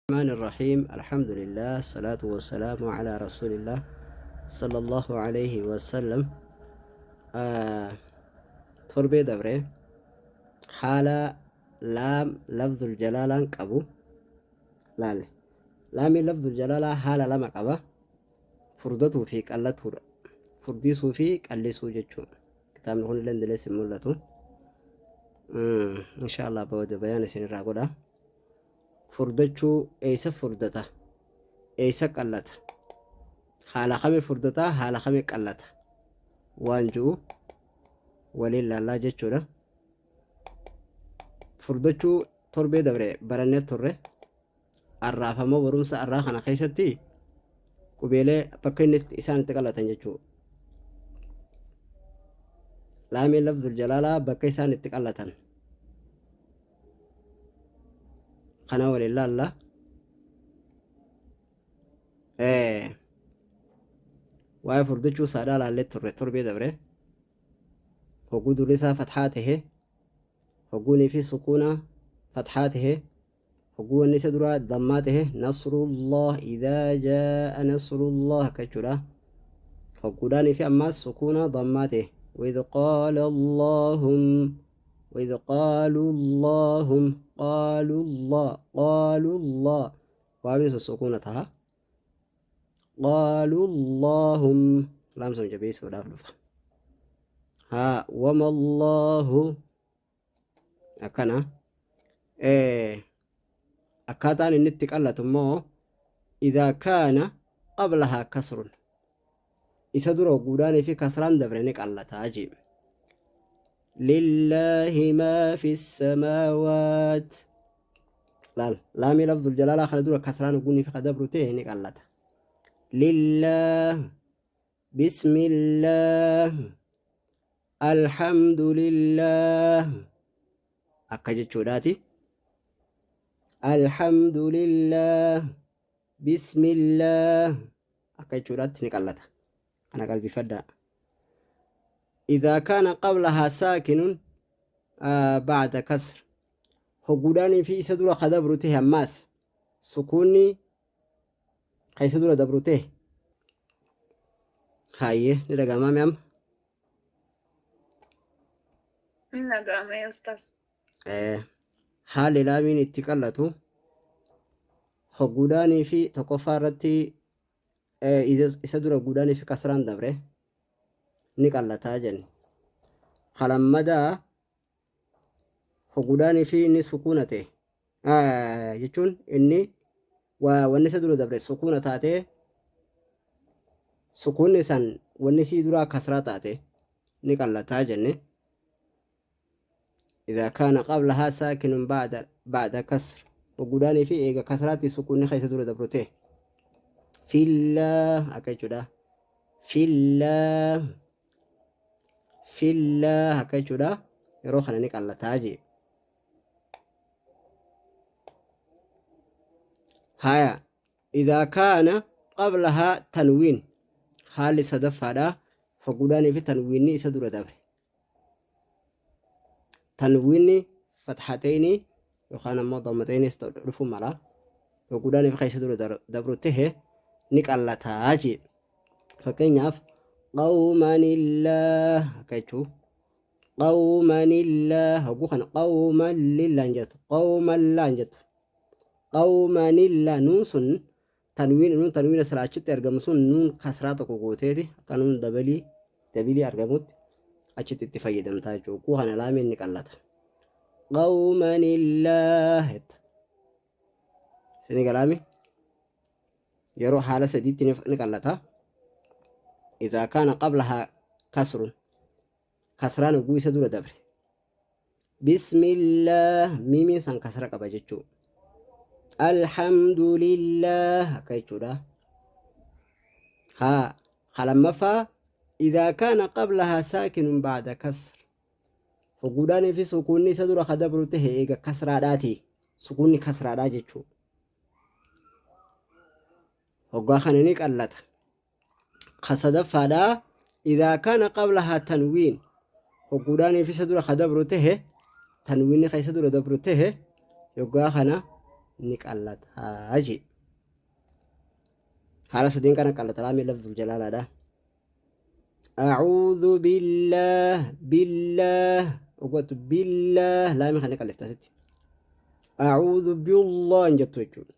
الرحمن الرحيم الحمد لله الصلاة والسلام على رسول الله صلى الله عليه وسلم. Torbee dabre haala laam lafzul jalaalaan qabu laale. Laamiin lafzul jalaalaa haala lama qaba: furdatuu fi qallatuudha, furdisuu fi qallisuu jechuudha. Kitaabni kun illee dilees hin mul'atu. Insha Allah booda bayaan isin irraa godha. Furdachuu, eessa furdata, eessa qallata, haala kami furdataa, haala kami qallata waan ji'u waliin laallaa jechuudha. Furdachuu torbee dabre barannee turre. Arraafamoo barumsa arraa kana keessatti qubeelee bakka inni isaan itti qallatan jechuudha. Laamiin lafzul jalaalaa bakka isaan itti qallatan kana waliin laalla. Waa'ee furdachuu saadhaa laallee turre torbee dabre. Hogguu durri isaa fathaa tahe, hogguunii fi sukuuna fathaa tahe, hogguu wanni isa duraa dammaa tahe, nasrullah, idaa jaa'a nasrullah akka jechuudha. Hogguudhaanii fi ammaas sukuuna dammaa tahe, وإذ قال اللهم، وإذ قالوا اللهم، قالوا الله، قالوا الله، waamiin sun sukuuna taha. قالوا اللهم laam sun jabeessuudhaaf dhufa. Haa وما الله akkana. Akkaataan inni itti qallatu immoo إذا كان قبلها كسر, isa dura hogguudhaanii fi kasraan dabre ni qallataa jee. لله ما في السماوات, laal, laamii lafzul jalaalaa kana dura kasraan hogguunii fi kadabru ta'e ni qallata. لله, بسم الله, الحمد لله akka jechuudhaati. الحمد لله, بسم الله akka jechuudhaatti ni qallata. Kana qalbifadhaa. إذا كان قبلها ساكن بعد كسر, hogguudhaanii fi isa dura kadabru ta'e, ammaas sukuunni ka isa dura dabru ta'e. Hayyee, ni dhaga'amaa amma? Ni dhaga'ama, ustaas. Haalli laamiin itti qallatu hogguudhaanii fi tokkoffaa irratti isa dura hogguudhaanii fi kasraan dabre ni qallataa jenne. Kalammadaa hogguudhaanii fi inni sukuuna ta'e, jechuun inni wanni isa dura dabre sukuuna taatee, sukuunni san wanni sii duraa kasraa taate ni qallataa jenne. إذا كان قبلها ساكن بعد كسر, hogguudhaanii fi eega kasraatti sukuunni keessa dura dabru ta'e, في الله akka jechuudha. في الله, في الله akka jechuudha. Yeroo kana ni qallataa jee. Haya, إذا كان قبلها تنوين, haalli sadaffaadha, hogguudhaanii fi tanwiinni isa dura dabre, tanwiinni fathatayni yookaan ammoo dammatayni dhufuu mala, hogguudhaanii fi keessa dura dabru tahe ni qallataa jee. Fakkeenyaaf قوما الله akka jechuu. قوما الله, hogguu kana قوما لله hin jettu, قوما لا hin jettu. قوما الله, nuun sun tanwiin, nuun tanwiina sila achitti argamu sun nuun kasraa tokko gooteeti akka nuun dabalii dabilii argamutti achitti itti fayyadamtaa jechuudha. Hogguu kana laamiin ni qallata. قوما الله jetta. Sini galaami yeroo haala sadiitti ni qallata. إذا كان قبلها كسر, kasraan hogguu isa dura dabre, بسم الله, miimiin san kasra qaba jechuu. الحمد لله akka jechuudha. Haa kalammaffaa إذا كان قبلها ساكن بعد كسر, hogguudhaanii fi sukuunni isa dura ka dabru tahe eega kasraadhaati, sukuunni kasraadhaa jechuu, hoggaa kana ni qallata. Ka sadaffaadhaa إذا كان قبلها تنوين, hogguudhaanii fi isa dura ka dabru tahe tanwiinni ka isa dura dabru tahe, yoggaa kana ni qallataa jee. Haala sadeen kana qallata laamii lafzul jalaalaadha. A'uudhu billaah billaah ogwattu billaah laamii kana qallifta asitti. A'uudhu billah hin jettu jechuudha.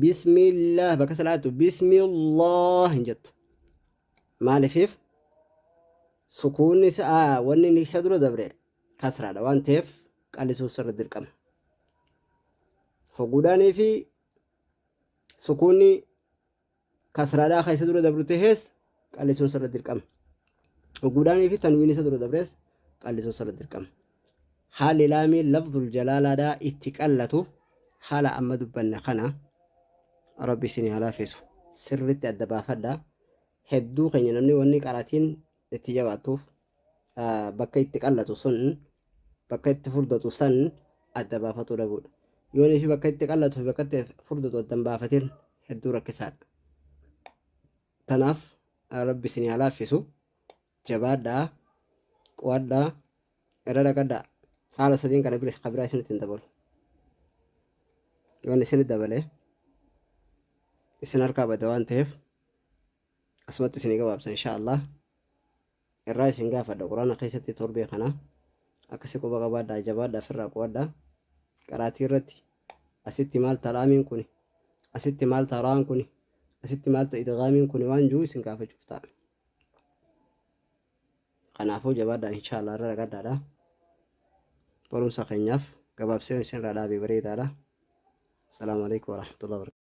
Bismillaah bakka salaatu bismillah hin jettu. Maalifiif sukuunni isaa wanni inni isa dura dabre kasraadha waan ta'eef qallisuun sirra dirqama. Hoguudhaanii fi sukuunni kasraadhaa kan isa dura dabru tahees qallisuun sirra dirqama. Hoguudhaanii fi tanwiin isa dura dabres qallisuun sirra dirqama. Haalli laamii lafzul jalaalaadhaa itti qallatu haala amma dubbanne kana. Rabbi isinii haa laaffisu. Sirritti adda baafadhaa. Hedduu keenya namni wanni qaraatiin itti jabaattuuf bakka itti qallatu sun bakka itti furdatu san adda baafatuu dhabuudha. Yoonii fi bakka itti qallatu fi bakka itti furdatu adda hin baafatin hedduu rakkisaadha. Tanaaf Rabbi isinii haa laaffisu. Jabaadhaa, qo'adhaa, irra dhaqadhaa. Haala sadiin kana bira ka biraa isinitti hin dabalu. Yoon isinitti dabale isin harkaa bada waan ta'eef asumatti isinii gabaabsa insha Allah. Irraa isin gaafadha quraana keessatti torbee kana akkasi quba qabaadhaa jabaadhaa firraa qo'adhaa. Qaraatii irratti asitti maal talaamiin kuni asitti maal taraan kuni asitti maal ta idgaamiin kuni waan jiru isin gaafachuuf ta'a. Kanaafuu jabaadhaa insha Allah irra dhaqadhaadha. Barumsa keenyaaf gabaabsee isin irraa dhaabee bareedaadha. Asalaamu alaikum warahmatullahi wabarakatuh.